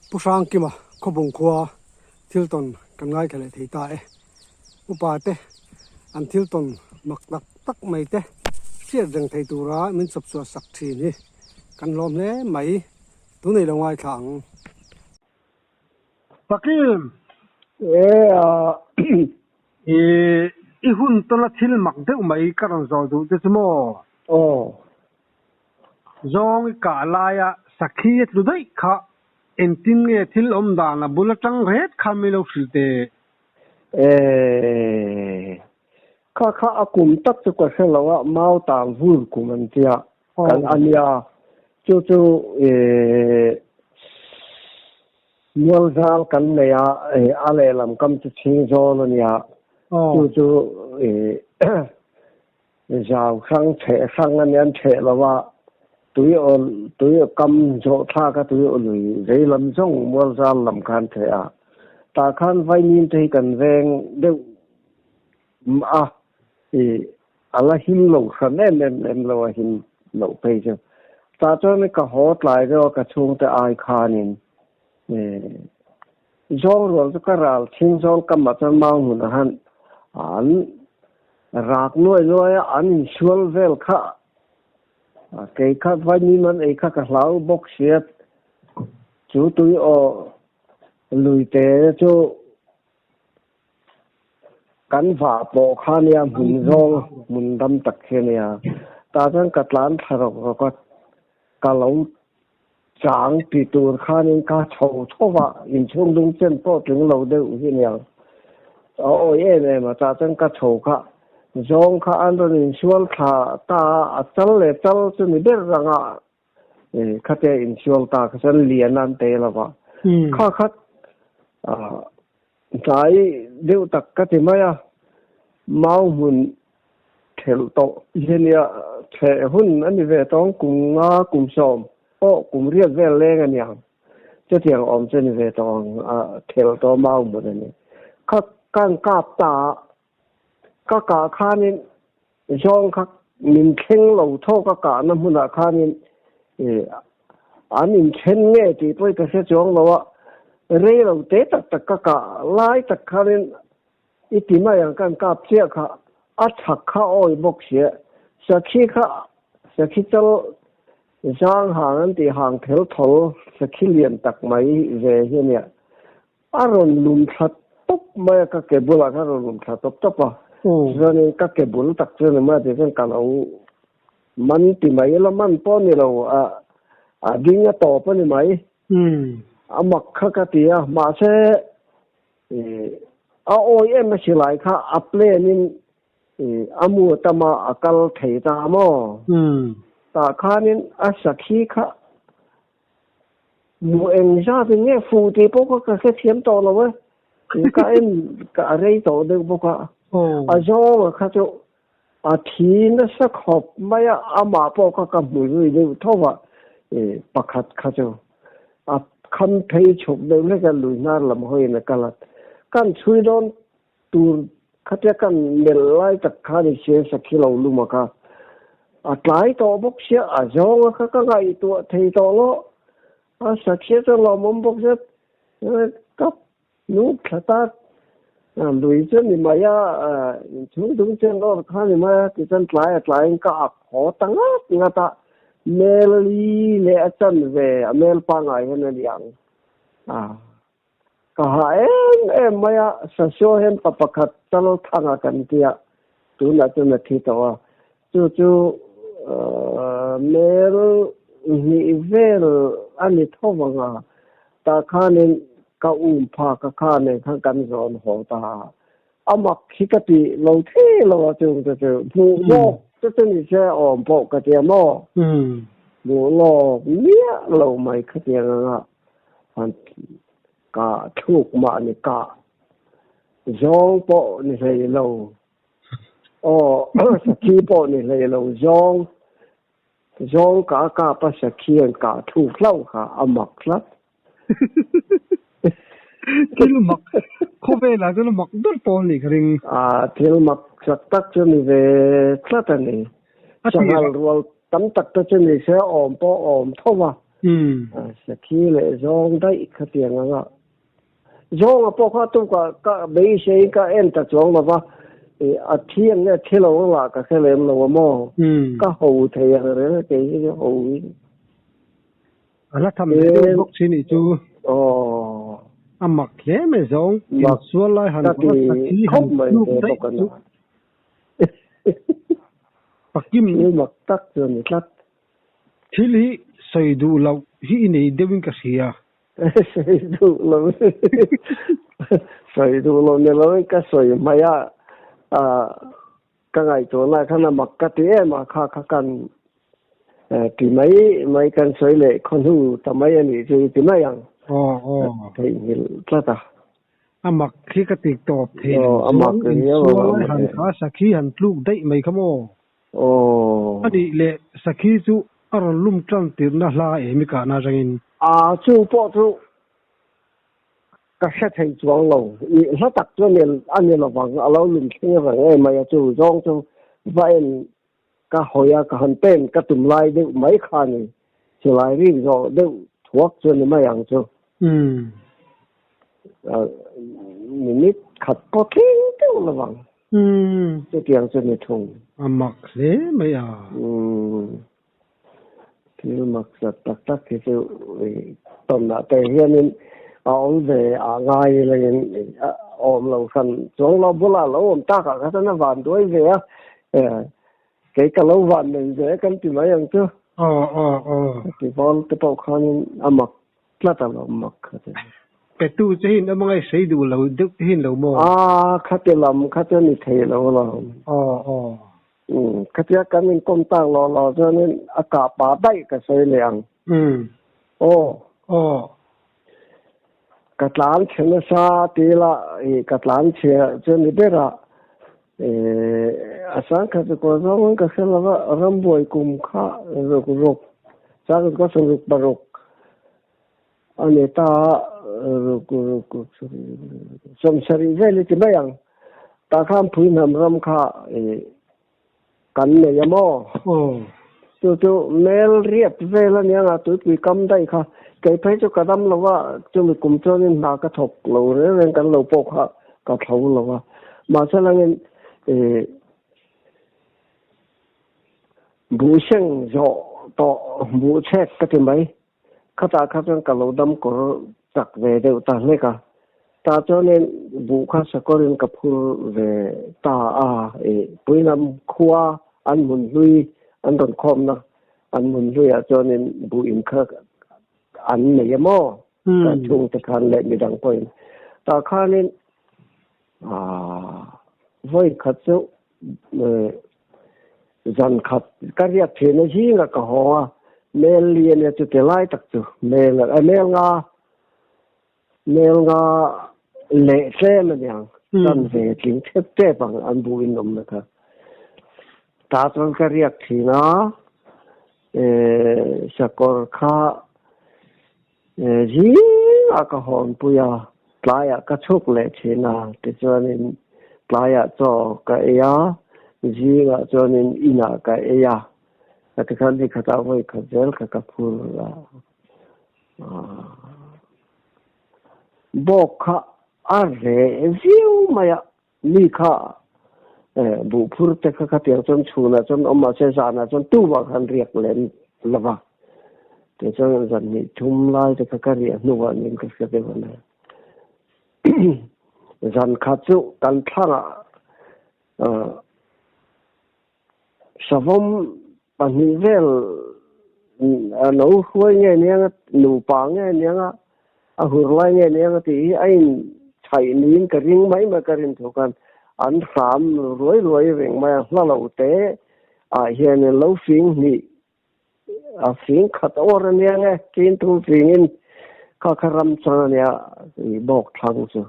Pu Hrangkima Khawbung khua thil tawn kan ngaithla leh thei ta e. Upa te an thil tawn mak tak tak mai te hriat reng thei tura min chawp chhuah sak thin hi kan hlawm hle mai. Tunei lo ngaithla ang. Pakim! E a I i hun tawna thil mak deuh mai ka rawn zawh duh che chu maw? Aw. Zawng i kah laia sakhi a tlu daih kha engtin nge thil awm dan a bul atang ret kha mi lo hrilh teh? E kha kha a kum tak chu ka hre lo a, mau tang vur kum an tia kan a nia. Chu chu e Mualzal kan nei a, a lehlam kam chu Chhingzawl a nia. Chu chu e Zau hrang chheh hrang a nia an chheh lo a, tui aw tui aw kam zawh thlak a tui aw lui vei lam zawng Mualzal lam khan chheh a. Tah khan Vaimim te hi kan veng deuh a, i a la him lo hran em em lem lo a him loh phei chu. Tah chuan ka haw tlai deuh a ka chhungte ai khanin i zawng rual chu ka ral chhing zawl kam ah chuan mau hmunah han an rak nuai nuai a an insual vel kha kei kha vaimim an ei kha ka hlau bawk sia chu tui aw lui te chu Kan vah pawh kha nia hmun zawng hmun dam tak hi a nia. Tah chuan ka tlan thla rawk rawk a, ka lo chang ti tur khanin ka chho chho va, inchhung dung chen pawh tling lo deuh hi nia. A awi em em a, tah chuan ka chho kha zawng kha an rawn insual thla ta a, a chal leh chal chu ni ber ranga Khatia insual ta kha chuan lian an te lo va. Kha khat tlai deuh tak ka ti mai a, mau hmun thelh tawh hi nia thleh hun a ni ve tawng kum nga kum sawm pawh kum riat vel leng a niang. Chutiang awm chu a ni ve tawh ang a thelh tawh mau hmun a ni. Kha kan kap ta a, Ka kah khanin zawng kha min thleng lo thaw ka kahna hmunah khanin an inthen nge tih pawh hi ka hre chuang lo a, rei lo te tak tak ka kah lai tak khanin i ti mai ang kan kap chiah kha a chhak kha awi bawk sia, sakhi kha sakhi chal zang hang an tih hang thel thawl sakhi lian tak mai ve hi a nia. A rawn lum thla tawp mai a, ka ke bulah khan a rawn lum thla tawp tawp a. Chuanin ka ke bul tak chu ni mai a tih chuan ka lo man ti mai ila man pawh a ni lo, a a ding a tawp a ni mai. A mak kha ka ti a, mahse a awi em a silai kha a plan in a mu tam a, a kal thei ta maw? Tah khanin a sakhi kha Mu eng zat in nge fuh tih pawh kha ka hrethiam tawh lo e. Ka en ka a rei tawh deuh bawk a. A zawnga kha chu a thi nasa khawp mai a, amah pawh kha ka hmu zui deuh tho a, pakhat kha chu a kham phei chhuk deuh hlek a, lui hnar lam hawiin a kal a. Kan chhui dawn tur khatia kan melh lai tak khan i hria sakhi lo lum a kha a tlai tawh bawk sia a zawng a kha ka ngaihtuah thei tawh lo a sakhia chuan lawmawm bawk sia ka nu thla ta lui chu ni mai a inchhung dung chen awr kha ni mai a tichuan tlai a tlaiin ka ak haw ta ngat ngat a mel li leh a chanve a mel pangngai hian a ni ang a. Ka ha em em mai a, Sasio hian pa pakhat chal thang a kan ti a, tunah chuan a thi tawh a. Chu chu mel hnih vel a ni tho vang a, tah khanin ka um phak a kha nen khan kan zawn haw ta a. A mak hi ka ti lo thei lo a chung te chu hmuh lawk te chu ni se awm pawh ka ti a maw? Hmuh lawk miah lo mai khatiang anga han kah thluk mah ni kah zawng pawh ni hlei lo aw sakhi pawh ni hlei lo zawng zawng kah kap a sakhi an kah thluk hlauh kha a mak tlat. Thil mak khawvelah chuan a mak ber pawl nih ka ring. A thil mak chak tak chu ni ve tlat a ni. Sanghal rual tam tak te chu ni se awm pawh awm tho va. Sakhi leh zawng daih khatiang anga zawnga pawh kha tu ka ka beisei ka en ta chuang lo va, a thi ang nge thi lo ang lah ka hre lem lo a maw? Ka ho thei ang reng a kei hi chu ho hi. A la tham ve deuh bawk si nih chu. Aw. A mak hle mai zawng, insual lai han Ka ti sakhi han khawp mai tluk ve daih bawk a chu. nia. Pakim. Thil mak tak chu a ni tlat. Thil hi sawi duh loh hi i nei deuhin ka hria. Sawi duh lo sawi duh lo ni loin ka sawi hmai a, ka ngaihtuahna khan a mak ka ti em a, kha kha kan ti mai mai kan sawi leh khaw hnu ta mai a nih chu i ti mai ang. Theihnghilh tlat a. A mak hi ka ti tawp thei lo chuan insual lai han kha sakhi han tluk daih mai kha maw? Aw. A nih leh sakhi chu a rawn lum tan tirhna hla em i kahna atangin? A, chu pawh chu ka hre thei chuang lo. I hla tak chu a ni lovang, a lo lum thleng reng em mai a, chu zawng chu va en ka hawi a, ka han pen ka tum lai deuh mai kha a ni. Chulai rik zawh deuh thuak chu a ni mai ang chu. Minute khat pawh thleng deuh lovang. Chutiang chu ni thung. A mak hle mai a. Thil mak zat tak tak hi chu tawnah te hianin a awm ve a ngai ilangin a awm lo hran chuang lo bulah lo awm takah kha chuan a van duai ve a. Kei ka lo van nei ve kan ti mai ang chu. Aw aw aw. Ti vawl te pawh khanin a mak tlat a lo mak kha chu. Petu che hin awm angai sei duh lo deuh te hin lo maw? A khati lam kha chu ni thei lo alawm. Aw aw. Umm khatia kan in contact lo lo chuanin a kah pah daih ka sawi leh ang. Umm. Aw. Aw. Ka tlan chhe nasa ti ila i ka tlan chhe chu ni ber a a sang khat chu kaw zawng in ka hre lo va rambuai kum kha ruk ruk sang khat ka ruk paruk a ni ta a ruk ruk sawmsarih vel i ti mai ang tah khan phuihnam ram kha i Kan nei a maw? Chu chu mel riat vel a nia nga tuipui kam daih kha. Kei phei chu ka dam lo va, chumi kum chuanin hna ka thawk lo reng reng kan lo pawh kha ka thlo lo va. Mahse langin ih buhseng zawh tawh buhchhek ka ti mai. Khatah kha chuan ka lo dam kawr chak ve deuh ta hlek a, tah chuanin buh kha sakawrin ka phur ve ta a, ih Puilam khua an hmun hlui an rawn khawmna an hmun hluiah chuanin buh in kha an nei a maw? Ka chhungte khan leh midang pawhin tah khanin aah vawi khat chu Zan khat ka riak thin a zingah ka haw a, mel li a nia chuti lai tak chu mel a mel nga mel nga leh tlem a niang chan ve tling tep tep ang an bu in awm na kha. Ta chuan ka riak thin a, sakawr kha Zingah ka hawnpui a, tlaiah ka chhuk leh thin a, tichuanin tlaiah chaw ka ei a, zingah chuanin inah ka ei a, ka tikhan ni khatah vawi khat zel kha ka phur a. Bawk kha a reh viau mai a, mi kha buhphur te kha khatiang chuan chhunah chuan awm mahse zanah chuan tumah khan riak lem lo va, tichuan zan hnih thum lai te kha ka riah hnuah niin ka hria deuh a nia. Zan khat chu kan thlangah savawm pahnih vel a lo hruai nge nia nupa nge nia a hur lai nge nia tih hi a in chhaih niin ka ring mai mai ka rin thu khan an hram ruai ruai reng mai a hla lo te ah hian lo fing hnih A fing khat awr a nia nge, tin thum fingin kha kha ram chang a nia i bawk thlang chu.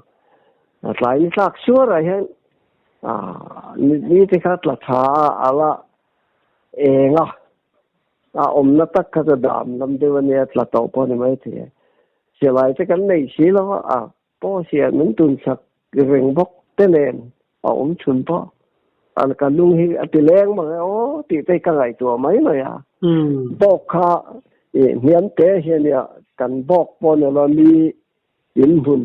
A tlai ni tlak suarah hian ni te kha tla tha a, a la eng a, a awmna tak kha chu dam lam deuh a nia, tla tawh pawh a ni maithei e. Silai te kan nei si lo a, a Pawh hian min tunsak reng bawk te nen a awm chhun pawh an ka lung hi a ti leng mang e aw tih te hi ka ngaihtuah mai mai a. Bawk kha Hniam te hian nia kan bawk pawh ni lo mi inhmun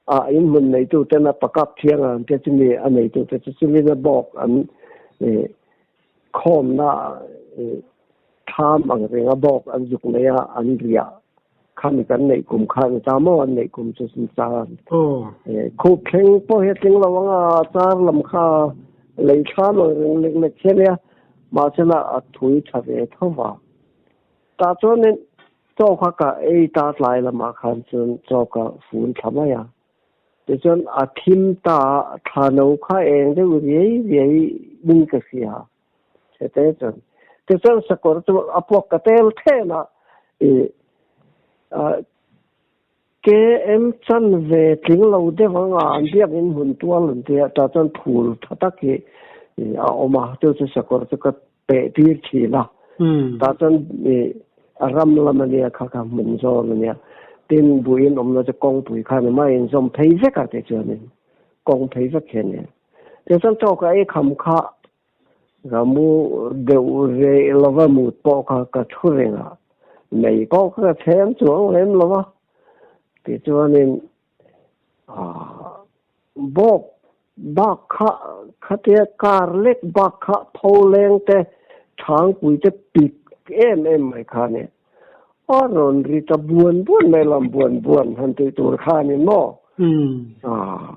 a inhmun neitu ten a pakap thiang a an tia chumi a neitu te chu chumin a bawk an khawmna thlam ang reng a bawk an zuk nei a an riah khami kan neih kum kha ni ta maw an neih kum chu sin char khup thleng pawh hi a tling lo ang a char lam kha lei thlam ang reng lek lek hian nia mahsela a thui tha ve tho va tah chuanin chaw kha ka ei ta tlai lamah khan chuan chaw ka fun thla mai a tichuan a thim ta thla no kha eng deuh riai riai in ka hria. Chhete chuan tichuan sakawr chu a puak ka tel then a ih KM chan ve tling lo deuh ang a an biakin hmun tual an tia tah chuan phul tha tak hi a awm a chu chu sakawr chu ka peh tir thin a tah chuan ih a ram lam a nia kha kha hmun zawn a nia tin buin awmna chu kawngpui khan a mah inzawm phei vek a tichuanin kawng phei vek hian nia tichuan chaw ka ei kham kha Ka mu deuh reh lova mut pawh kha ka thu reng a, mei pawh kha ka chhem chuang lem lo va. Tichuanin aah bawk bak kha khatia kar lek bak kha pho leng te thangpui te pik em em mai kha nia. A rawn ri ta buan buan mai lam buan buan han tih tur kha ni maw? Aah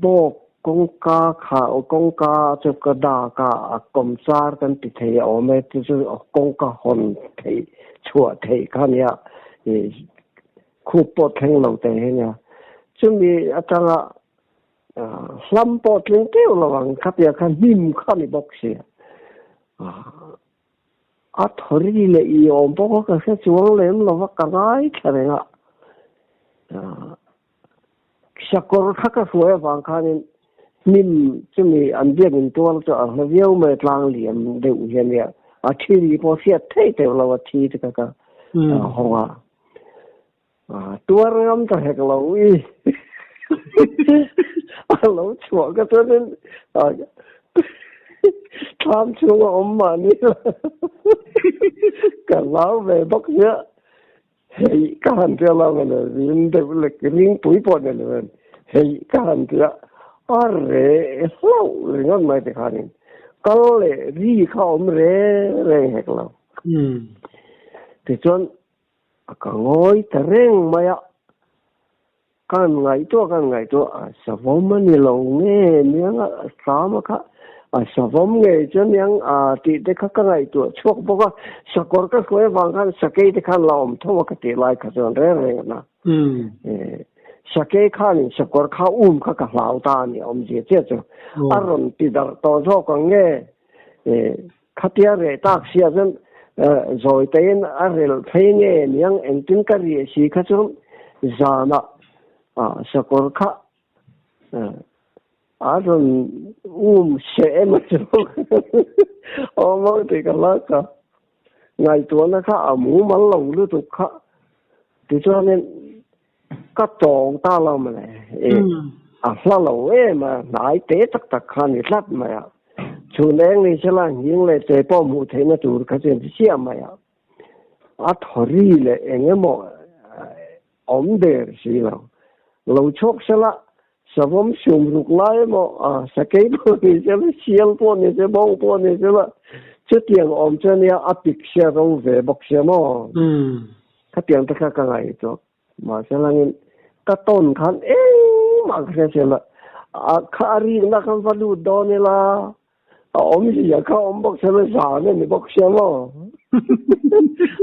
Bawk kawngka kha kawngka chu ka dak a, a kawmchar kan ti thei a awm e, chu chu kawngka hawn theih chhuah theih kha nia ih khup pawh thleng lo te hi nia. Chumi atanga hlam pawh tling teuh lo ang khatia kha hnim kha ni bawk si a. A thawri leh i awm pawh kha ka hre chuang lem lo va, ka ngaithla reng a. Sakawr kha ka hruai avang khanin hnim chumi an biakin tual chu a hla viau mai a tlang liam deuh hian nia a thi ri pawh hriat theih teuh lo a thi te kha ka hawng a tuar ngam ta hek lo i a lo chhuah ka chuanin thlam chhunga awm mahni ka hlau ve bawk sia. Hei ka han tia lo mawle, ring deuh lek ring pui pawh ni lo em, hei ka han tia a reh hlauh ringawt mai te khanin kal leh ri kha awm reng reng hek lo. Tichuan a ka ngawi ta reng mai a, kan ngaihtuah kan ngaihtuah a savawm a ni lo nge niang a tlama kha a savawm ngei chu niang a tih te kha ka ngaihtuah chhuak bawk a sakawr ka hruai avang khan sakei te khan la awm tho a ka tih lai kha chuan reng reng a na sakei khanin sakawr kha um kha ka hlau ta a ni awmzia chiah chu a rawn ti darh tawh zawk ang nge khatia reh tak sia chuan zawi tein a relh phei nge niang engtin ka riah si kha chuan zanah sakawr kha a rawn um seh emaw chu awm ang tih ka hlau ta ngaihtuahna kha a mumal lo lutuk kha tichuanin Ka tawng ta lo mawle. A hla lo em a, hnai te tak tak kha a ni tlat mai a. Chhun eng ni sela nghing leh che pawh hmuh theihna tur kha chuan ti chiah mai a. A thaw ri leh eng emaw awm der si lo. Lo chhuak sela savawm sum ruk lai emaw, sakei pawh ni sela, sial pawh ni se, bawng pawh ni sela, chutiang awm chu ania a pik sia ro ve bawk sia maw? Khatiang te kha ka ngaihtuah. Mahse langin ka tawn khan engmah ka hria sia a kha a rikna khan va lut dawn ila a awmzia kha awm bawk sia la zan a ni bawk sia maw?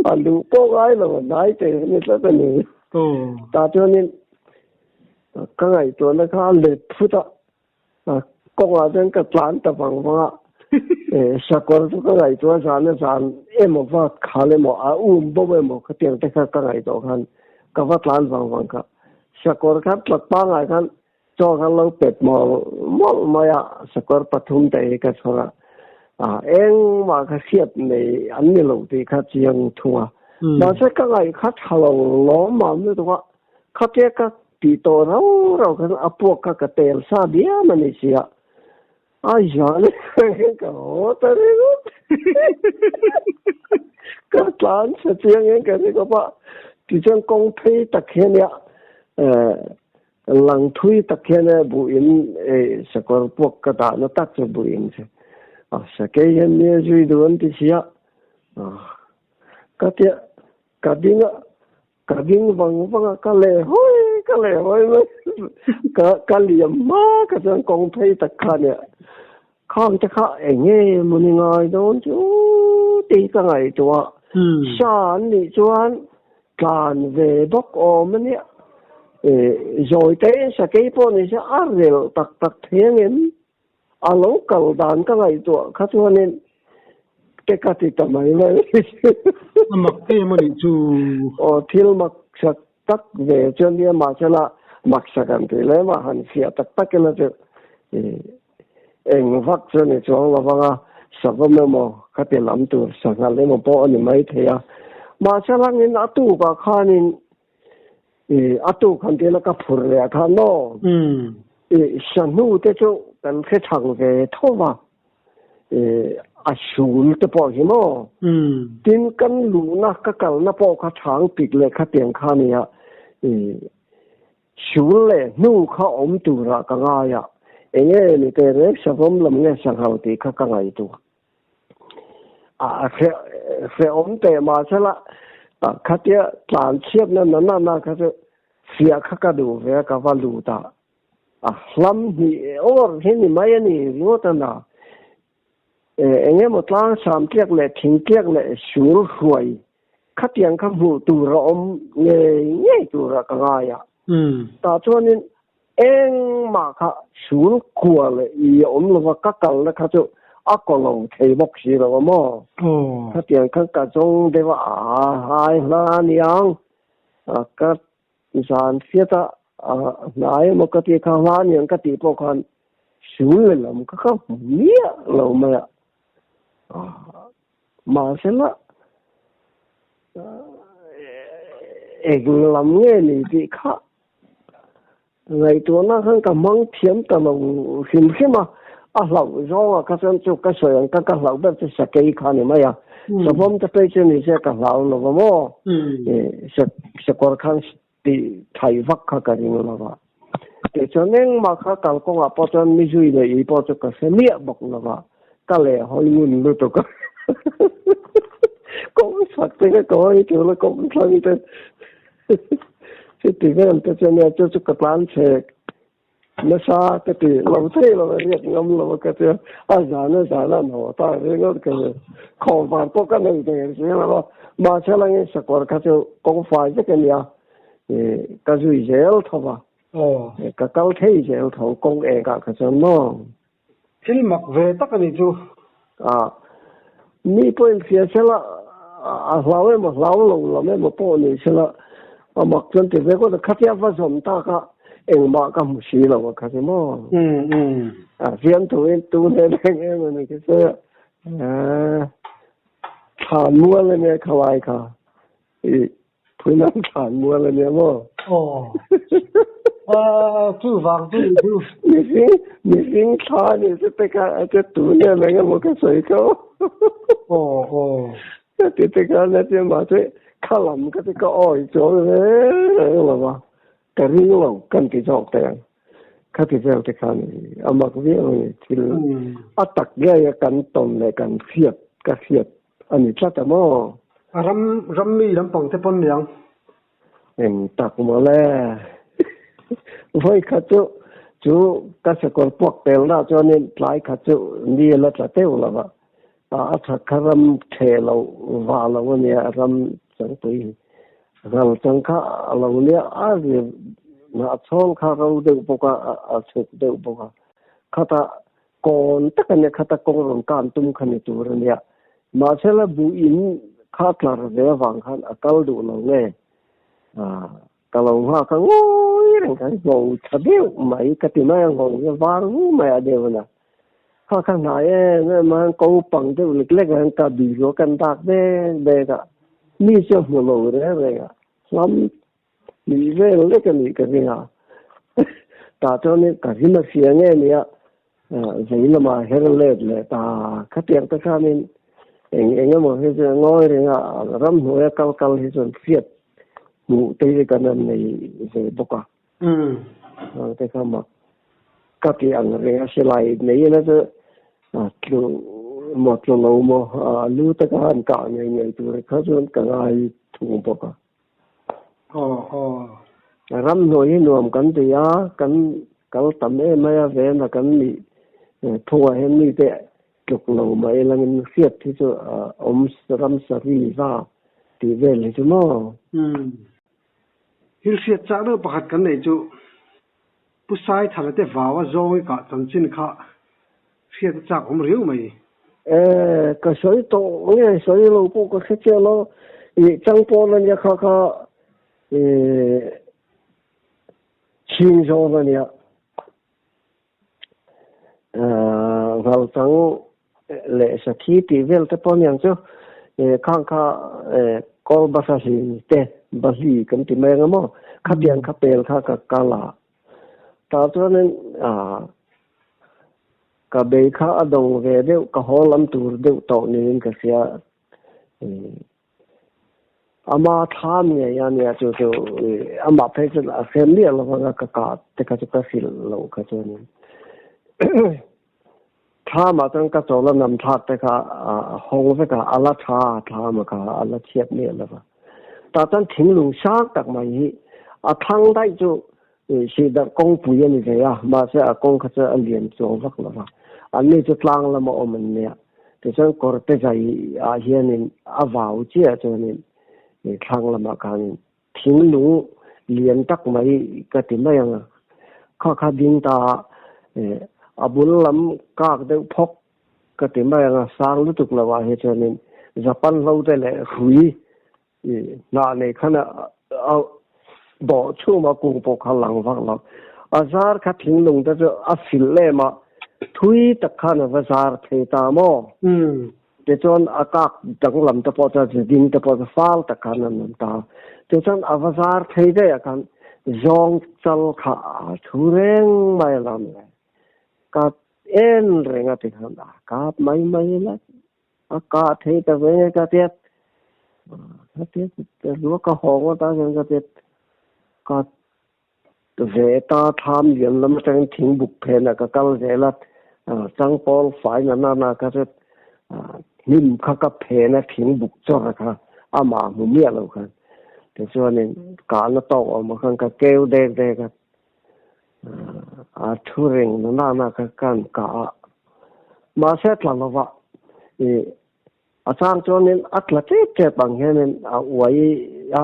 A luh pawh ngai lo a hnai te a ni tlat a ni. Tah chuanin ka ngaihtuahna kha a let phut a, kawngah chuan ka tlan ta vang vang a, sakawr chu ka ngaihtuah zan a zan emaw va khal emaw a um bo emaw khatiang te kha ka ngaihtuah khan ka va tlan vang vang kha. Sakawr kha tlat pangngai khan Chaw kha lo pet mawlh mawlh mai a, sakawr pathum te hi ka chhawr a, engmah kha hriat nei an ni lo tih kha chiang thung a. Mahse ka ngaih kha tha lo lawm mam lutuk a, khatia ka tih tawh rau rau khan a puak kha ka tel sa diam a ni si a, a zan ka haw ta ringawt. Ka tlan chhe chiang in ka ri khawp a, tichuan kawng phei tak hian nia lang thui tak hian buh in sakawr puak ka dahna tak chu buh in che a sakei hian nia zui duh an ti si a, ka tia ka ding a ka ding vang vang a ka leh hawi ka leh hawi mai ka ka liam hma ka chuan kawng phei tak kha nia khang te kha eng nge maw ni ngai dawn chu tih ka ngaihtuah sa an nih chuan tlan ve bawk awm a nia zawi te sakei pawh ni se a rel tak tak thei angem A lo kal dan ka ngaihtuah kha chuanin te ka ti ta mai mai. A mak em a nih chu. Aw thil mak sak tak ve chuan nia mahsela mak sak an tih lem a han fiah tak tak ila chu eng vak chu a ni chuang lo vang a, savawm emaw khati lam tur sanghal emaw pawh a ni mai thei a. Mahsela angin a tukah khanin I a tuk han tila ka phur leh a khan maw? I sahnu te chu kan hre thang ve tho va, i a sul te pawh hi maw? Tin kan luhna ka kalna pawh kha thang pik leh khatiang kha nia, i sul leh hnu kha awm turah ka ngai a, enge ni teh reng savawm lam nge sanghal tih kha ka ngaihtuah. A hrehawm teh mahsela khatia tlan chhiatna na na na kha chu fiah kha ka duh ve a, ka va lut a, a hlam hnih awr hi ni mai a ni ringawt a na. Eng emaw tlang sam tliak leh thing tliak leh sur hruai khatiang kha hmuh tur a awm ngei ngei turah ka ngai a. Tah chuanin Engmah kha sul kua leh i a awm lova ka kalna kha chu a kaw lo thei bawk si lo a maw? Khatiang khan ka zawng deuh a, a hai hla a niang, ka zan hriat a, hnai emaw ka tih kha hla aniang ka tih pawh khan sul leh lam kha ka hmu miah lo mai a, mahsela eng lam nge ni tih kha Ngaihtuahna khan ka hmang thiam ta lo hrim hrim a, a hlauh zawngah kha chuan chu ka sawi ang kha ka hlauh ber chu sakei kha a ni mai a, savawm te phei chu ni se ka hlau lo va maw, sakawr khan tih thaih vak kha ka ring lo va. Tichuan engmah kha kalkawngah pawh chuan mi zui leh ih pawh chu ka hre miah bawk lo va, ka leh hawi ngun lutuk a, kawng chhak te kha ka hawi tur a kawng thlang te. Chuti vel te chuan nia chu chu ka tlan chhek nasa ka ti lo thei lo a riak ngam lo a ka tia a zan a zan an haw ta ringawt ka ti khawvar pawh ka nei der si lo a mahse langin sakawr kha chu kawng fai vek a nia ih ka zui zel tho va ka kal thei zel tho kawng engah kha chuan maw. Thil mak ve tak a ni chu. A, mi pawhin hria sela, a hlau emaw hlau lo lam emaw pawh ni sela, a mak chuan ti ve kawt a, khatia va zawm tak a, engmah ka hmu si lo a kha chu maw. A fiamthu in tu hnen eng em a ni khi chu, thlan mual a nia khalai kha, i Phuinan thlan mual a nia maw? Aw. Chu vang chu ni chu. Mihring, mihring thla ni chu te kha a che tu nen eng emaw ka sawi kho. Aw, aw. Ka ti te khan a che mahse kha lam ka ti ka awi chuang reng reng lo va, ka ring lo kan ti zawk teh ang. Kha ti vel te khan a mak viau a ni thil a tak ngei a kan tawn leh kan hriat ka hriat A ni tlat a maw? A ram ram mi lampang te pawn niang. Eng tak maw le? Vawi khat chu chu ka sakawr puak telna chuanin tlai khat chu ni a la tla teuh lo va, a tha kha ram theh lo vah lo a nia, ram changpui hi ral chang kha a lo nia, a ri a chhawng kha ro deuh bawk a, a chhuk deuh bawk a, khatah Kawn tak a nia, khata kawng rawn kan tum kha ni tur a nia. Mahsela buh in kha tlar ve avang khan a kal duh lo nge? Ka lo nghak a ngawi reng kha ngho tha deuh mai ka ti mai a, ngho hi a var vu mai a deuh a nia. Kha kha hnai em em a, han ko pang deuh lek lek a, han ka bih ruah kan dak bek bek a, mi chu a hmu lo reng reng a, hlam Nih vel lek a nih ka ring a, tah chuanin ka rim a hria nge nia, zei lamah her let leh ta khatiang te khanin Eng eng emaw hi chu ngawi renga ramhnuaia kal kal hi chuan hriat hmuh te hi kan han nei ve bawk a. Hang te kha mak ka ti ang reng a silai nei ila chu tlu maw tlu lo maw lu te kha han kah ngei ngei tur kha chuan ka ngai thung bawk a. Aw aw. Ramhnuai hi nuam kan ti a, kan kal tam em mai a vena kan nih phungah hian mite tluk lo mah ilangin hriat hi chu a awm ramsa ri va tih vel hi chu maw? Umm. Thil hriat chak deuh pakhat kan neih chu Pu Saithana te vau a zawng i kah chanchin kha hriat a chak awm riau mai. E, ka sawi tawh nge sawi lo pawh ka hre chiah lo. I chang pawn ania kha kha i chhing zawn ania. Nghalchang leh sakhi tih vel te pawh aniang chu khang kha kawl basa hli te bahli kan ti mai anga maw khatiang kha pel kha ka kal a tah chuanin ka bei kha a dawng ve deuh ka haw lam tur deuh tawh niin ka hria. Ama thlam ngei a nia chu chu amah phei chuan a hrem miah lo vang a ka kah te kha chu ka hrilh loh kha chuanin thlamah chuan ka chawl a nam thlak te kha a hawng vek a a la tha a thlam kha a la chhiat miah lo va tah chuan thinglung sang tak mai hi a thlang daih chu sihdarh kawngpui a ni ve a mahse a kawng kha chu a lian chuang vak lo va anni chu tlang lama awm an nia. Tichuan kawrte zai ah hianin a vau chiah chuanin thlang lamah khanin thinglung lian tak mai ka ti mai ang a, kha kha ding ta a a bul lam kak deuh phawk ka ti mai ang a, sang lutuk lo ah hi chuanin Japan hlo te leh hrui hnah nei khan a dawh chhum a kung pawh kha lang vak lo. A zar kha thinglung te chu a filh lem a, thui tak khan a va zar thei ta maw? Tichuan a kak danglam te pawh chuan ziding te pawh chu fal tak khan an awm ta. Tichuan a va zar thei daih ah khan zawng chal kha a thu reng mai a lam le. Ka en reng a ti khan a kap mai mai la. A kah thei ta ve nge ka tiat ka tiat lua ka hawng a ta hian ka tiat ka ve ta thlam lian lam atangin thing buk phenah ka kal zel a changpawl fai na na na ka tiat hnim kha ka phen a thing buk chawr kha amah hmu miah lo khan tichuanin kahna tawk awm ah khan ka keu dek dek a a thu reng na na na kha kan kah a mahse a tla lova i a chang chuanin a tla tep tep ang hianin a uai a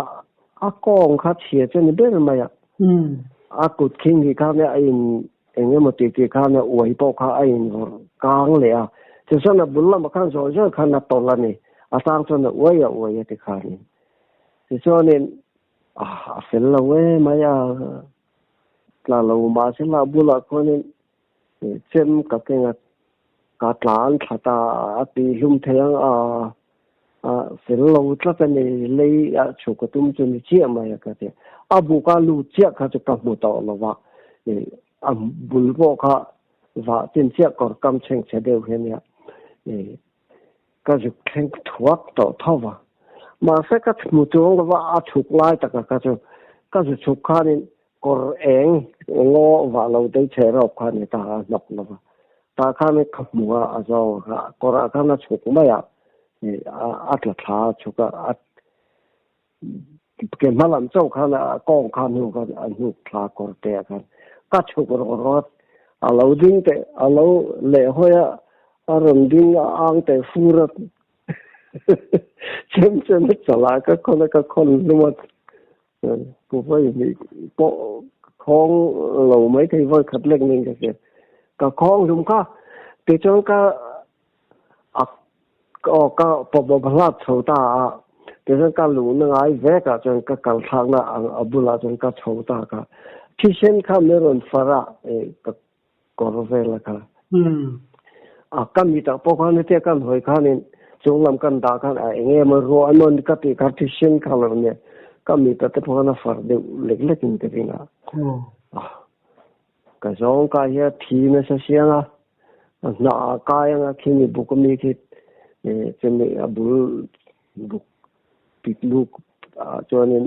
a kawng kha chhia chu a ni ber mai a a kut khing hi khan a in eng emaw tih tih khan a uai pawh kha a in vawrh kang leh a tichuan a bul lamah khan zawi zawi khan a tawlh a ni a chang chuan a uai a uai a ti khanin tichuanin A fel lo e mai a, tla lo mahse lah bulah khuanin chem ka keng a, ka tlan thla ta a ti hlum thei ang a, a fel lo tlat a ni, lei ah chhuk a tum chu ni chiah mai a ka ti a, a buk a lut chiah kha chu ka hmu tawh lo va, a bul pawh kha vah chin chiah kawr kam chheng chhe deuh hi a nia. Ka zuk thleng thuak tawh tho va. Mahse ka hmu chuang lova a chhuk lai taka ka chu ka zu chhuk khanin kawr eng ngaw vah lo dei chhe rawp kha ni ta a hnawk lova. Tah khan ka hmu a a zawng kha kawrah khan a chhuk mai a a tla thla a chhuk a a ke hma lam chauh khan a kawng kha hnu khan a hnuk thla kawr te ah khan ka chhuk rawh rawt a lo ding teh a lo leh hawi a a rawn ding a ang teh fur a chem chem a chalah ka khawn a ka khawn hlum a pu vawi hnih pawh khawng lo mai thei vawi khat lek nen ka hria ka khawng hlum kha tichuan ka a Aw ka pawpawp hlat chho ta a, tichuan ka luhna ngai vek ah chuan ka kal thlakna ang a bulah chuan ka chho ta kha. Thisen kha min rawn far a ka kawr vel a kha. A ka mitah pawh khan hetia kan hawi khanin chung lam kan dah khan a eng emaw ruah emaw ka tih kha thisen kha lo nia ka mitah te pawh khan a far deuh lek lek in ka ring a. Ka zawng kai hi a thi nasa siang a, a hnah ah kai anga khi mi buk ami khi Chumi a bul buk pik luk ah chuanin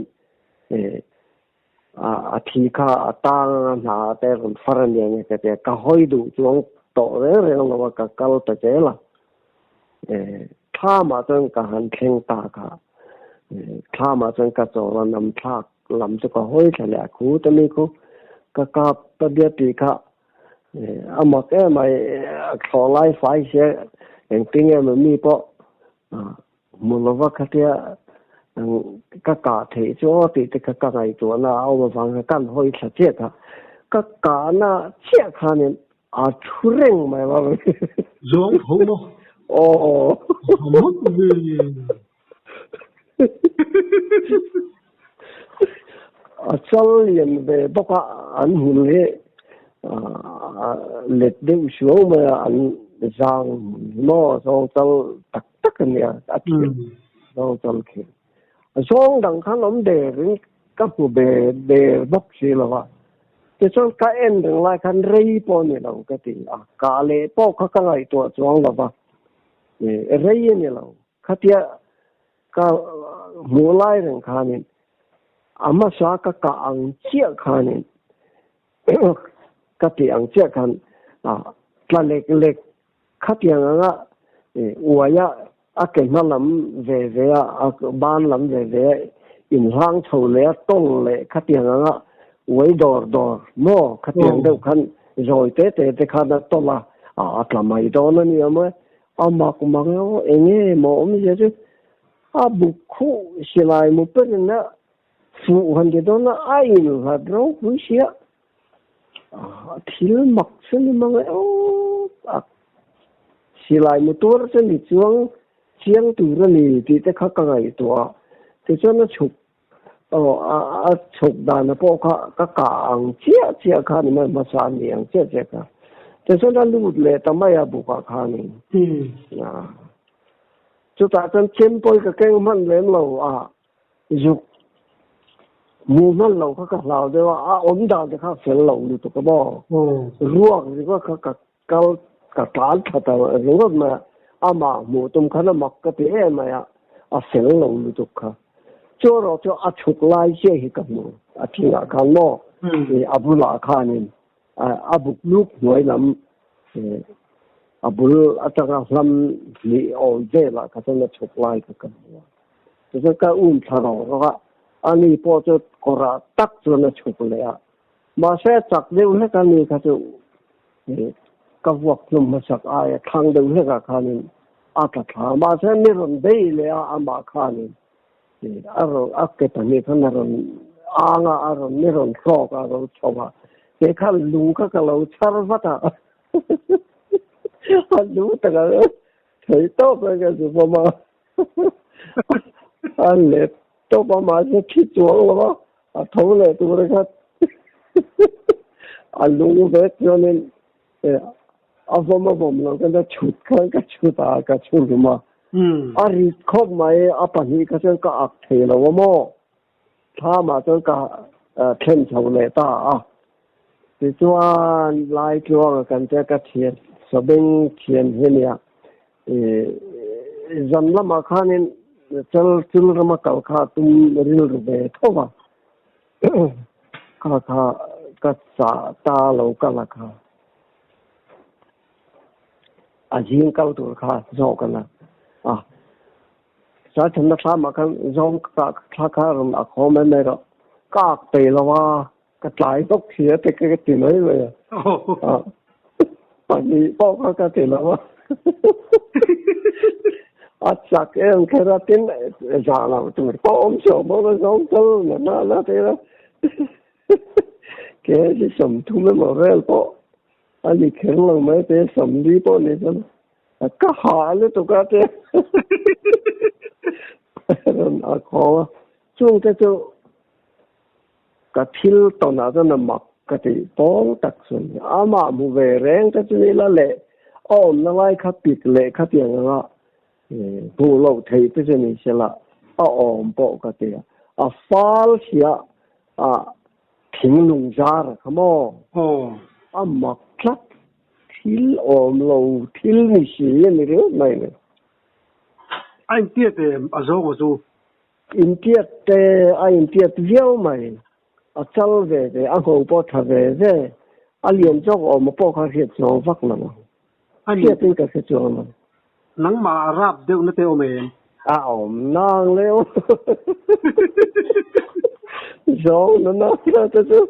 a thi kha a tang anga hna te rawn far a nia nge ka ti a, ka hawi duh chuang tawh reng reng lo a, ka kal ta zel a. Thlamah chuan ka han thleng ta kha, thlamah chuan ka chawl a, nam thlak lam chu ka hawi thla leh a, khu ta mi khu ka kap ta bia tih kha a mak em mai, thlawh lai fai sia engtin nge maw mi pawh Hmu lova khatia ka kah theih chu aw tih te kha ka ngaihtuahna a awm avang kha kan hawi thla chiah kha. Ka kahna chiah khanin a thu reng mai a. Zawng tho maw? Aw. A mak ve. A chal lian ve bawk a, an hmun hi let deuh suau mai a, an zang maw zawng chal tak tak a nia a thil zawng chal khi. Zawng dang khan awm der in ka hmu ve der bawk si lo a, tichuan ka en reng lai khan rei pawh a ni lo ka ti a, kah leh pawh kha ka ngaihtuah chuang lo va, rei a ni lo. Khatia ka hmuh lai reng khanin a hmasa ka kah ang chiah khanin ka tih ang chiah khan tla lek lek khatiang anga uaia a ke hma lam ve ve a a ban lam ve ve a inhlang chho leh a tawng leh khatiang anga uai dawr dawr maw khatiang deuh khan zawi te te te khan a tawlh a a tla mai dawn a ni awm e. A mak mak e aw, enge maw awmzia chu a buk khuh silai mu perin a fuh han ti dawn a, a inhlat ropui sia. A thil mak chu ni mang e aw, a silai mu tuar chu ni chuang chiang tur a ni tih te kha ka ngaihtuah a, tichuan a chhuk aw a chhuk dana pawh kha ka kah ang chiah chiah kha ni mai hmasa a ni ang chiah chiah kha tichuan a lut leh ta mai a bukah khanin chutah chuan chempawih ka keng hman lem lo a zuk hmu hman lo kha ka hlau deuh a a awm dan te kha fel lo lutuk a maw ruak ringawt kha ka kal ka tlan thla ta ringawt mai a, amah hmuh tum khan a mak ka ti em mai a, a fel lo lutuk kha. Chu erawh chu a chhuk lai chiah hi ka hmu, a thingah khan maw a bulah khanin a buk luk hnuai lam a bul atanga hlam hnih awl velah kha chuan a chhuk lai kha ka hmu a. Tichuan ka um thla rawk rawk a, ani pawh chu kawrah tak chuan a chhuk leh a, Mahse chak deuh hlek a ni kha chu ka vuak hlum hmasak aia thlang deuh hlekah khanin a tla thla a, mahse ni rawn bei leh a amah khanin a rawn a ke pahnih khan a rawn ang a, a rawn ni rawn hrawk a, a rawn chho a, kei khan lung kha ka lo chhar vat a, a lu taka thei tawp mai ka zu bawm a, a let tawp a mahse thi chuang lo a. A tho leh tur a khat a lung vek chuanin a vawm a vawm lo khan a chhut khan ka chhut a ka chhu hlum a. A rit khawp mai a pahnih kha chuan ka ak thei lo a maw. Thlamah chuan ka thlen chho leh ta a. Tichuan Laitluanga kan che ka thian Sabeng thian hi a nia. Zan lamah khanin chal chul rama kal kha tum rilru ve tho va, kha kha ka chah ta lo kal a kha. A zing kal tur kha zawk a na a. Sa thenna thlamah khan zawng ka thla kha rawn ak haw mai mai rawh. Ka ak peih lo a, Ka tlai bawk si a te ka ti mai mai a. Pahnih pawh kha ka ti lo a. A chak em kher a tin zah lo tur pawh awm chhuak bawk a zawng tal na na na te a. Ke hi 30 emaw vel pawh a ni kher lo mai te 40 pawh ni chuan ka hah lutuk a te. Rawn a khaw a. Chungte chu Ka thil tawnah chuan a mak ka tih pawl tak chu a ni. Amah hmu ve reng te chu ni la leh a awmna lai kha pik leh khatiang anga hmuh loh theih te chu ni se la a awm pawh ka ti a. A fal sia a thinglung zar a kha maw? A mak tlat. Thil awm lo thil ni si a ni ringawt mai ni. A intiat em a zawng a chu? Intiat te a intiat viau mai. A chal ve ve, a ngho pawh tha ve ve. A lian zawk awm a pawh kha hriat chuang vak lo ang. Hriatin ka hre chuang lo. Nangmah a rap deuh na te awm em? A awm nang le aw. Zawng na na na te chu.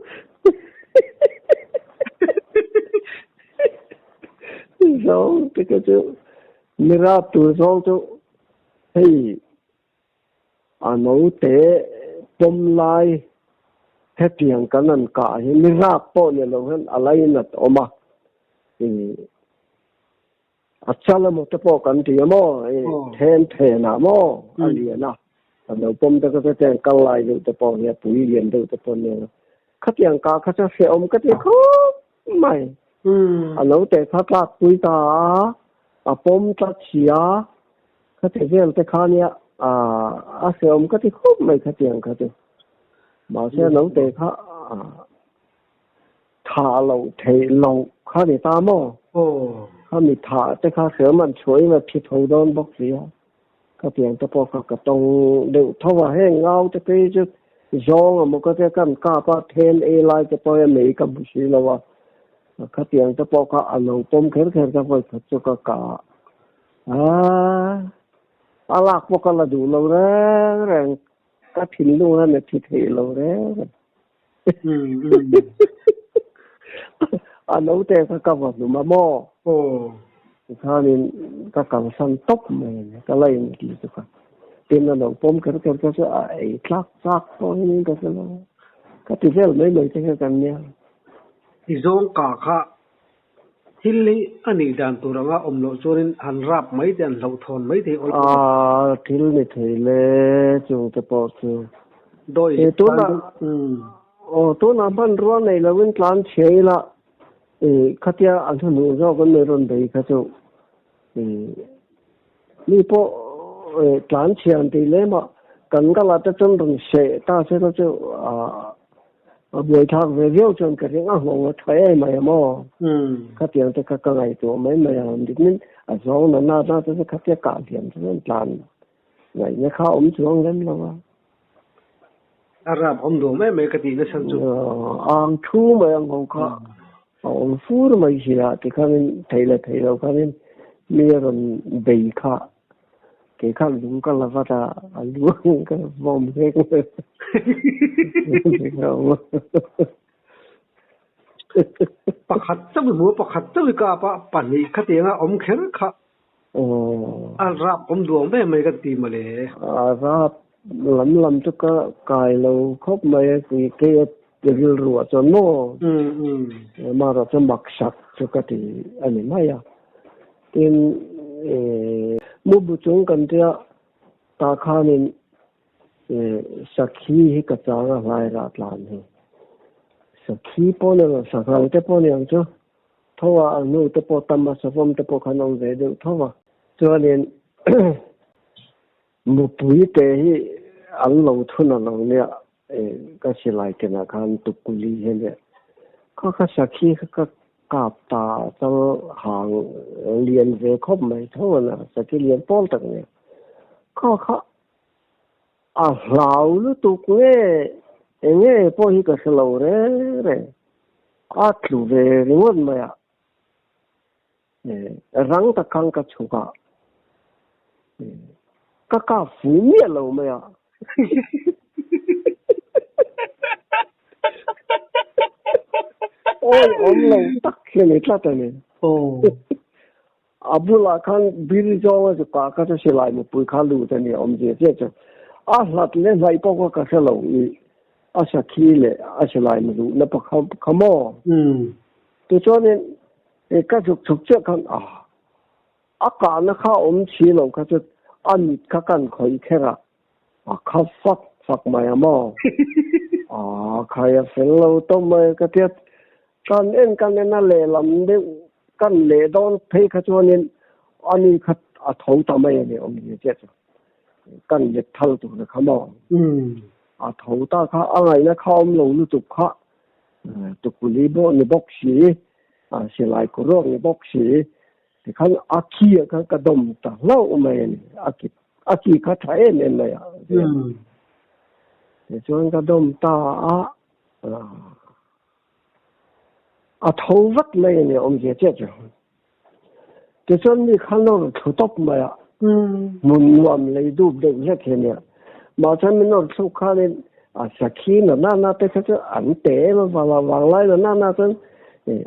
Zawng te ka chu. Mi rap tur zawng chu hei a naute pawm lai hetiang kan han kah hi mi rap pawh ni lo hian a lainat awm a. A chal emaw te pawh kan ti a maw, then then ah maw a lian a, a lo pawm te kha chuan kal lai deuh te pawh hi a pui lian deuh te pawh nen a, khatiang kah kha chu hrehawm ka ti khawp mai. A lo teh kha tlak pui ta a, a pawm tlat si a, khati vel te kha nia a hrehawm ka ti khawp mai khatiang kha chu. Mahse a lo teh kha Thah loh theih loh kha ni ta maw? Kha mi thah te kha hriam an chhuahin a thi tho dawn bawk si a, ka piang te pawh kha ka tawng deuh tho a, heng ngau te phei chu zawng emaw ka tia kan kap a, then ei lai te pawh hian mei ka hmu si lo a, ka piang te pawh kha a lo pawm kher kher ka vawi khat chu ka kah a, a lak pawh ka la duh lo reng reng, ka thinlung hian a thi theih lo reng reng. A naute kha ka va hlum a maw? Tikhanin ka kalsan tawp mai a ni, ka la inti chu kha. Tin a lo pawm kher kher kha chu a ei tlak chak pawh hian ka hre lo. Ka ti vel mai mai te kha kan nia. I zawng kah kha thil hi a nih dan tur anga awm loh chuanin han rap mai te an hlauhthawn mai thei awl. A thil ni thei le chung te pawh chu. Dawi E tunah aw tunah hmanrua nei loin tlan chhia ila e khatia an hnuhnung zawk an nei rawn bei kha chu e mi pawh e tlan chhia an tih lem a kan kalah te chuan rawn seh ta se la chu a A buaithlak ve viau chuan ka ring a nghawng a tha em mai a maw? Khatiang te kha ka ngaihtuah mai mai a, mitmin a zawng na na na te chu khatia kah hliam chu an tlan ngaihna kha a awm chuang lem lo a. A rap awm duh mai mai ka tih nasa chu. Ang thu mai a nghawng kha a awm fur mai si a, tikhanin thei leh thei lo khanin mi a rawn bei kha Kei khan lung ka la vat a, a luang ka vawm hlek mai. Pakhat chauh i hmu a, pakhat chauh i kap a, pahnih khatianga awm kher kha a rap awm duang mai mai ka ti mawle. A rap lam lam chu ka kai lo khawp mai a, kei a rilru ah chuan maw amaherawh chu maksak chu ka ti a ni mai a. Tin, mu bu chung kan tia tah khanin sakhi hi ka chang a hlai rah tlan hi. Sakhi pawh ni lo, sanghal te pawh ni ang chu. Tho a, a hnu te pawh tam a, savawm te pawh khan awm ve deuh tho a. Chuanin mupui te hi an lo thun a lo nia, Ka silai kenah khan tukuli hi nia. Kha kha sakhi kha ka kap ta chal hang lian ve khawp mai tho a na, sakhi lian pawl tak nia. Kha kha a hlau lutuk nge eng nge pawh hi ka hre lo reng reng. A tlu ve ringawt mai a. Rang tak khan ka chhuk a, ka kap fu miah lo mai a. Awi awm lo tak hi a ni tlat a ni. A bulah khan bir zawnga chu kah kha chu silai mupui kha lut a ni a awmzia chiah chu. A hlat leh hnaih pawh kha ka hre lo i a sakhi leh a silai mu luhna pakhat kha maw? Tichuanin He ka zuk chhuk chiah khan a a kahna kha awm si lo kha chu a mit kha kan khawih kher a, a kha fak fak mai a maw? A khai a fel lo tawp mai ka tia kan en kan en a lehlam deuh kan leh dawn phei kha chuanin ani kha a tho ta mai a ni awmzia chiah chu kan let thal tur kha maw? A tho ta kha a ngaihna kha awm lo lutuk kha Tukuli bawh ni bawk si, silai kuruak ni bawk si, tikhan a khi ah khan ka dawm ta hlauh mai a ni, a kip A chi kha tha em em mai a. Tichuan ka dawm ta a, a tho vat mai a ni awmzia chiah chu. Tichuan mi kha nawr thlu tawp mai a, hmun nuam lei dup deuh hlek hi a nia. Mahse mi nawr thluk khanin a sakhi na na na te kha chu an te em avang a, vanglai na na na chuan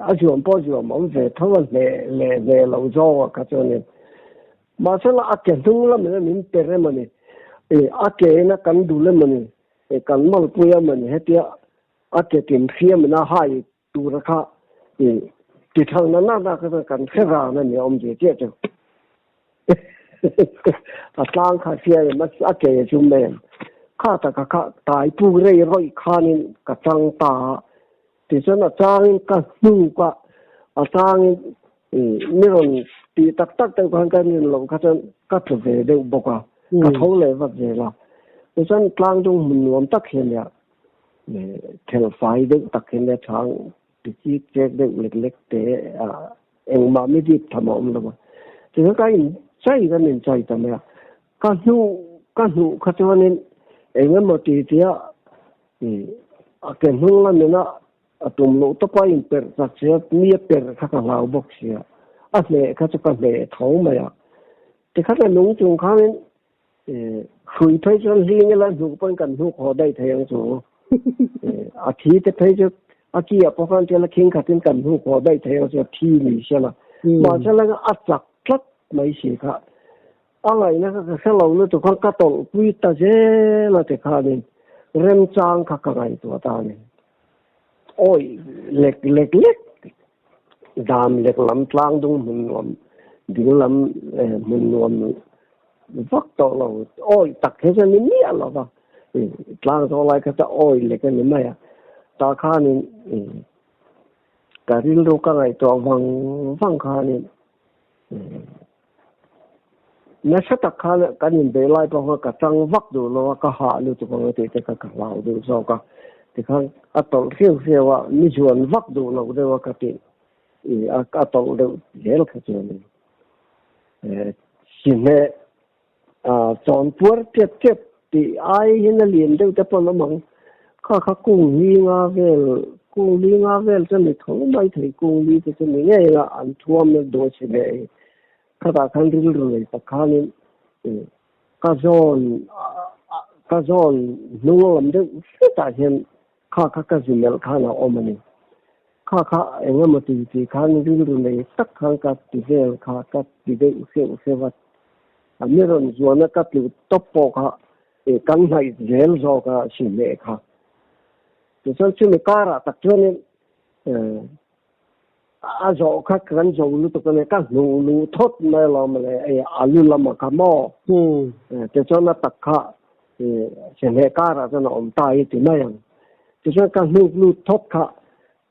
a zuam pawh zuam awm ve tho a, hneh leh hneh lo zawng a kha chuanin. Mahse la a ke hnung lamin a min per em a ni, a ke in a kan dul em a ni, kan malpui em a ni, hetia a ke tin hriamin a hai tura kha ti thang na na na kha chuan kan hre ran a ni a awm ve chiah chu. A tlang kha hria em a ke chu mem kha taka kha tai puk rei rawih khanin ka chang ta a, tichuan a changin ka hnuk a, a changin mi rawn tih tak tak deuh khan ka rin loh kha chuan ka tlu ve deuh bawk a, ka tho leh vat zel a. Tichuan tlang dung hmun nuam tak hi a nia. Thel fai deuh tak hian a chhang ti chik chek deuh lek lek te a engmah mi dip tham a awm lo a. Tichuan ka in chai kan in chai ta mai a. Ka hnuh ka hnuh kha chuanin eng emaw ti tia a ke hnung lamin a a tum loh tawpa in perh chak sia mi a perh kha ka hlau bawk sia. A hneh kha chu ka hneh tho mai a. Tikhat a nung chung khanin Hrui phei chuan hling ila hnuk pawhin kan hnuk haw daih thei ang chu. A thi te phei chu a ki ah pawh khan tiala khing khatin kan hnuk haw daih thei ang chu a thi ni se la. Mahse la a chak tlat mai si kha. A ngaihna kha ka hre lo lutuk khan ka tawlh pui ta zel a ti khanin remchang kha ka ngaihtuah ta a ni. Awi lek lek lek dam lek lam tlang dung hmun nuam ding lam hmun nuam vak tawh lo awi tak hi chuan ni miah lo va tlang zawh lai kha chu awi lek a ni mai a tah khanin ka rilru ka ngaihtuah vang vang khanin Nasa tak khan kan inbeih lai pawh kha ka chang vak duh lo a, ka hah lutuk ang a tih te kha ka hlau duh zawk a. Tikhan a tawlh hriau hriau a, mi zuan vak duh lo deuh a ka tih i a tawlh deuh zel kha chu a ni. Sihneh chawn puar tep tep tih ai hian a lian deuh te pawn awm ang. Kha kha kung li nga vel, kung li nga vel chu a ni tho mai thei, kung li te chu ni ngei a, an thuam na dawn si ve hi. Khatah khan rilru nei tak khanin ka zawn ka zawn hnung lam deuh hretah hian kha kha ka zi melh khan a awm a ni. Kha kha eng emaw ti ti khan rilru nei tak khan ka ti vel kha ka ti deuh hreuh hreuh a. A mi rawn zuana ka tluh tawp pawh kha kan hnaih zel zawk a si hneh kha. Tichuan chumi karah tak chuanin A zawh kha kan zo lutuk a nia, ka hnuh luh thawt mai lo mawle, ei a lu lamah kha maw? Tichuan a tak kha sihneh karah chuan a awm ta i ti mai ang. Tichuan ka hnuk lut thawt kha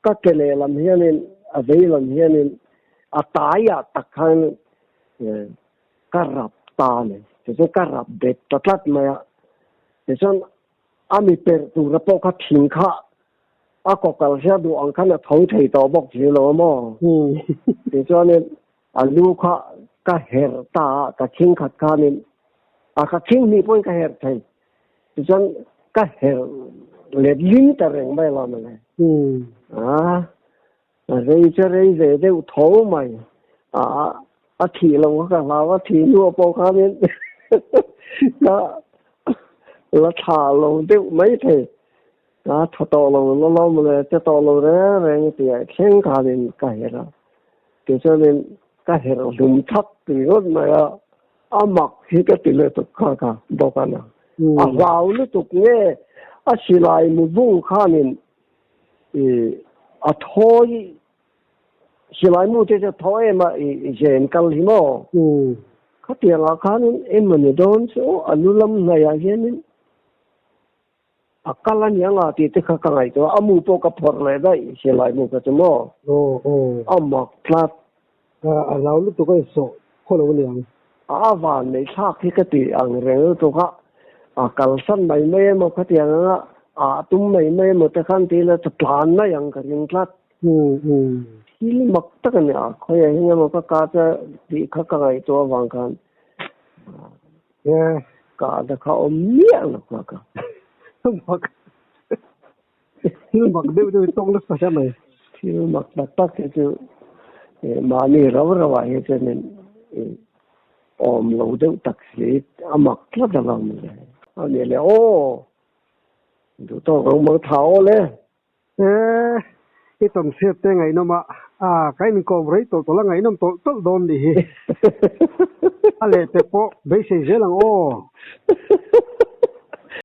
ka ke lehlam hianin a vei lam hianin a taiah tak khan ka rap ta a ni. Tichuan ka rap bet ta tlat mai a. Tichuan a mi perh tura pawh kha thing kha A kawkal hria duh ang khan a tho thei tawh bawk si lo a maw? Tichuanin a lu kha ka herh ta a, ka khing khat khanin a ka khing hnih pawhin ka herh thei. Tichuan ka herh let ling ta reng mai lo mawle. A rei chu rei ve deuh tho mai. A a thih lo kha ka hlau a, thih hnuah pawh khanin ka la thlah lo deuh mai thei. A tha tawh lo la lo mawle, che tawh lo reng reng tih ah thleng khanin ka herh a. Tichuanin ka herh hlum thak ringawt mai a, a mak hi ka ti lutuk kha ka bawk a na. A hlau lutuk nge a silai mu bung khanin i a thawi silai mu te chu a thaw em a i zen kal hi maw? Khatiang ah khanin emawni dawn chu a lu lam hnaih ah hianin A kal a nia nga tih te kha ka ngaihtuah a, a mu pawh ka phawrh leh daih silai mu kha chu maw? Aw aw. A mak tlat. A hlau lutuk a insawh khaw lo a niang. A van nei thlak hi ka ti ang reng lutuk a, a kalsan mai mai emaw khatiang anga ah tum mai mai emaw te khan ti ila chu tlan mai ang ka ring tlat. Thil mak tak a ni a, khawiah hian emaw ka ka che tih kha ka ngaihtuah avang khan. Kahna kha awm miah lo kha ka. Mak. Thil mak deuh deuh i tawk nasa hle mai. Thil mak tak tak hi chu mahni rau rau ah hi chuan in awm lo deuh tak si a mak tlat alawm le. A ni le aw. Duh tawk ang mang tha aw le. E, i tawn hriat te ngaihnawm a, a ka inkawm rei tawlh tawlh a ngaihnawm tawlh tawlh dawn nih hi. A leh te pawh beisei zel ang aw.